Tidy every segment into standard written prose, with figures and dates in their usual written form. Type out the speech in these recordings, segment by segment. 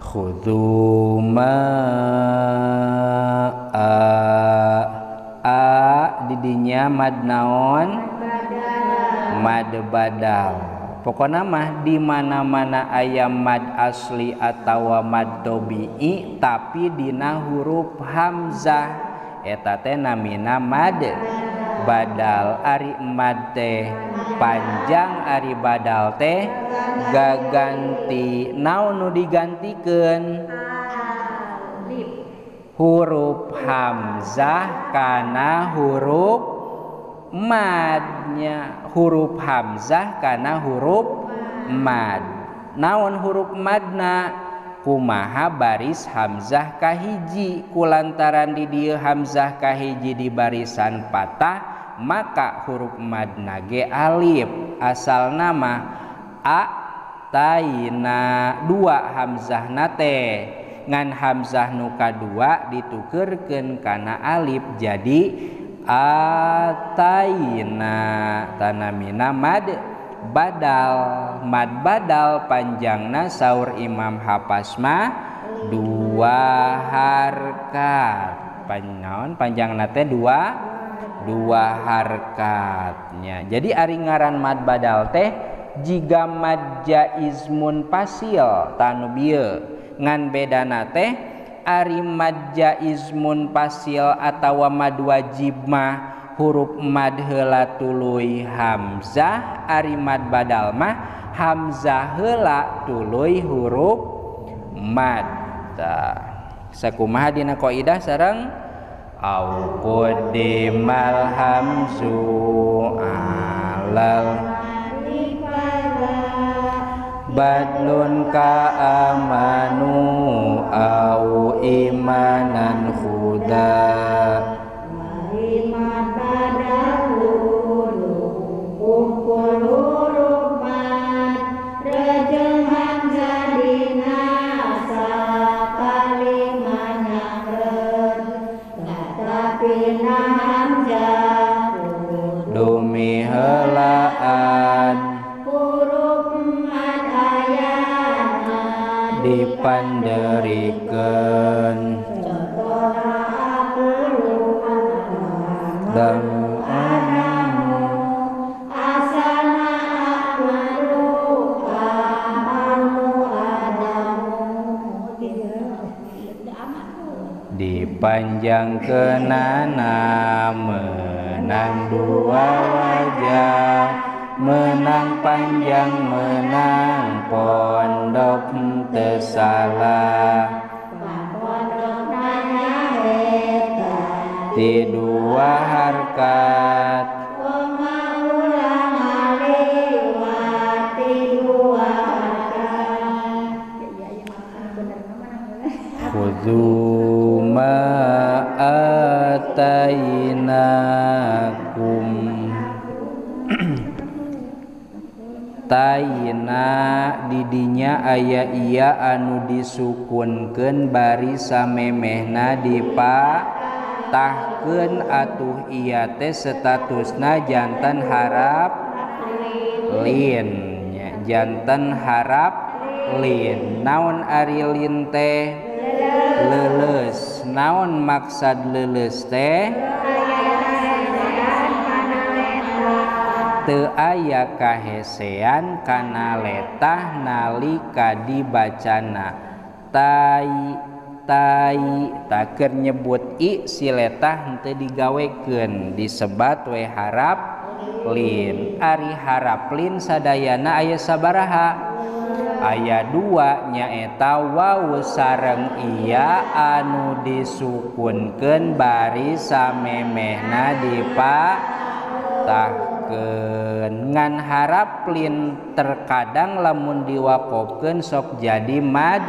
Khudzu ma a didinya mad naon? Mad badal. Pokona mah di mana-mana aya mad asli atawa mad tabi'i tapi dina huruf hamzah eta teh namina mad badal. Ari mad teh panjang, ari badal teh gaganti. Naon nu digantikeun? Huruf hamzah kana huruf madnya. Huruf hamzah kana huruf mad. Naon huruf madna? Kumaha baris hamzah kahiji, kulantaran di dieu hamzah kahiji di barisan patah maka huruf madna ge alif. Asal nama a taina dua hamzahna teh, ngan hamzah nu kadua ditukerkeun kana alif jadi ataina. Tanamina mad badal. Mad badal panjangna saur Imam Hafs mah dua harkat. Panjang panjangna teh dua harkatnya. Jadi ari ngaran mad badal teh jiga mad jaiz munfasil tanu bieu, ngan bedana teh ari mad jaiz munfasil atawa mad wajib mah huruf mad heula tuluy hamzah, ari mad badal mah hamzah heula tuluy huruf mad. Sakumaha dina kaidah sareng au qaddimal hamzu alal badlun ka amanu au imanan khuda kumpul huruf mad rejeng hamzah dina sakalima nyangreun katapina hamzah dumi heulaan huruf mad ayana dipanderikeun contohna aqulu dan dipanjang kenana menang dua wajah, menang panjang menang pondok teu salah ti dua harkat khudzu ma atainakum. Taina didinya aya iya anu disukunkeun bari samemehna dipatahkeun atuh iya teh statusna janten harap lin, janten harap lin. Naon ari lin teh? Leuleus. Naon maksad leuleus teh? Teu aya kahesean kana letah nalika dibacana. Tai tai taker nyebut i si letah henteu digawekeun disebat we harap lin. Ari harap lin sadayana aya sabaraha? Aya dua, nyaeta wawu sareng iya anu disukunkeun bari samemehna dipatahkeun. Ngan harap lin terkadang lamun diwakofkeun sok jadi mad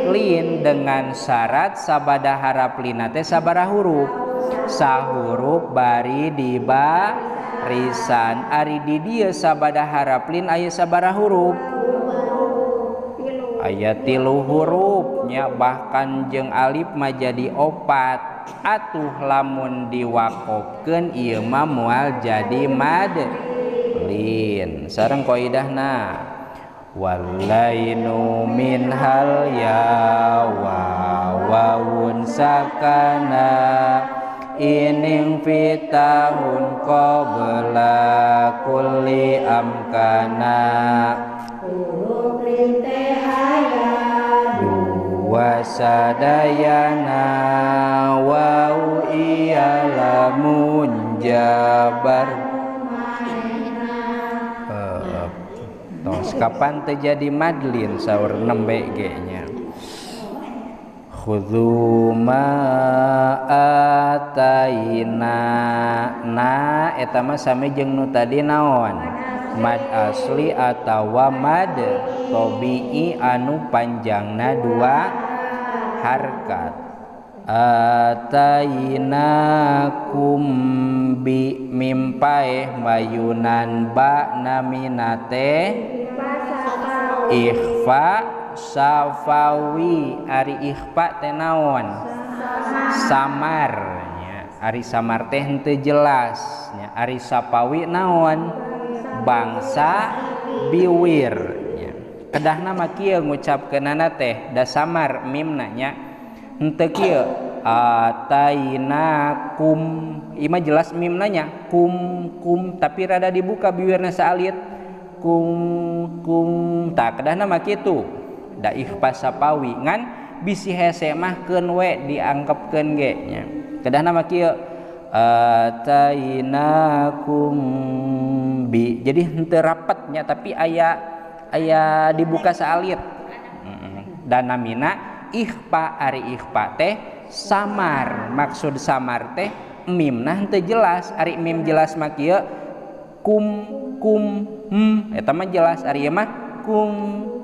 lin dengan syarat sabada harap lina teh sabaraha huruf? Sahuruf bari dibarisan. Ari di dieu sabada harap lin aya sabaraha huruf? Aya 3 hurufnya, bahkan jeung alif mah jadi 4. Atuh lamun diwakofkeun ieu mah moal jadi mad lin. Sareng kaidahna Walainu min hal ya wa wawun sakana ining fitahun qabla kulli amkana. Huruf linte aya dua sadayana wau iya lamun jabar. Tos kapan terjadi madlin saur nembe ge nya. Khudzu ma ataina na eta mah sami jeung nu tadi naon? Mad asli atawa mad tabi'i anu panjangna dua harkat. Atainakum bi mimpai mayunan ba naminate ikhfa safawi. Ari ikhfa teh naon? Samar nya. Ari samar teh henteu jelas nya. Ari sapawi naon? Bangsa biwir nya. Kedahna mah kieu ngucapkeunana teh da samar mimna nya. Henteu kieu atainakum, ieu mah jelas mimna nya, kum kum, tapi rada dibuka biwirna saalit kum kum. Tah kedahna mah kitu da ikhfa sapawi ngan bisi hese mah keun we dianggepkeun ge nya. Kedahna mah kieu atainakum bi, jadi henteu rapet nya tapi aya aya dibuka saalit. Dan namina ikhfa. Ari ikhfa teh samar, maksud samar teh mimna henteu jelas. Ari mim jelas mah kieu kum kum eta mah jelas. Ari ieu mah kum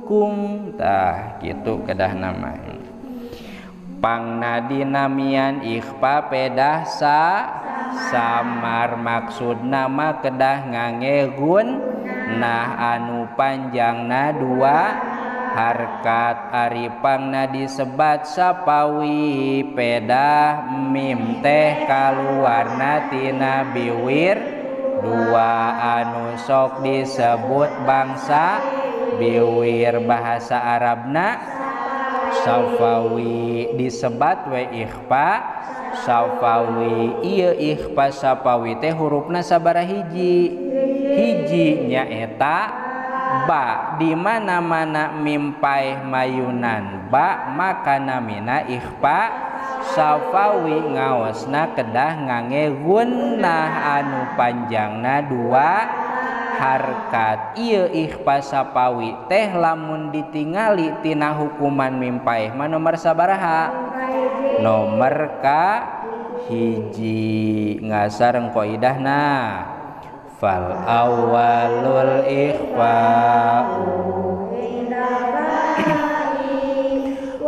kum, tah kitu kedahna mah. Pangna dinamian ikhfa pedah sa samar, maksudna mah kedah ngange gun nah anu panjangna dua harkat. Ari pangna disebat sapawi pedah mim teh kaluarna tina biwir dua anu sok disebut bangsa biwir. Bahasa Arabna safawi disebat we ikhfa safawi. Ieu ikhfa safawi teh hurufna sabaraha hiji? Hiji nyaeta ba. Di mana-mana mim paeh mayunan ba maka namina ikhfa safawi, ngaosna kedah ngange gunnah anu panjangna dua harkat. Ieu ikhfa safawi teh lamun ditingali tina hukuman mim paeh mah nomor sabaraha? Nomor ka hiji. Ngasareng kaidahna fal awalul ikhfa'u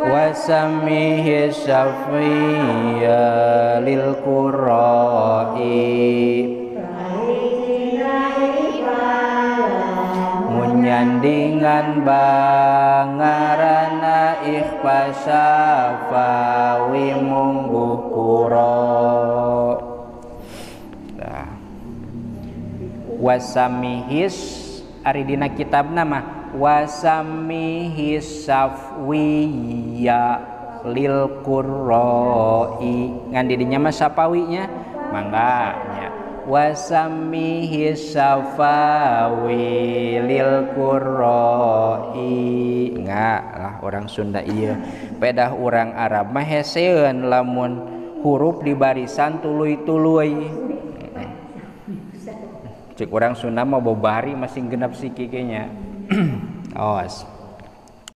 wasamihi syafiyya lil qura'i munyandingan bangarana ikhfa syafawi mungguh qura. Wasamihis ari dina kitabna mah wasamihis safwiya lil qurra'i, ngan di dinya mah sapawinya mangga nya. Wasamihis safawi lil qurra'i, enggak lah orang Sunda ieu pedah urang Arab mah heseun lamun huruf di barisan tuluy-tuluy. Cek orang Sunda mah bobari masih genap siki kayaknya. Awas.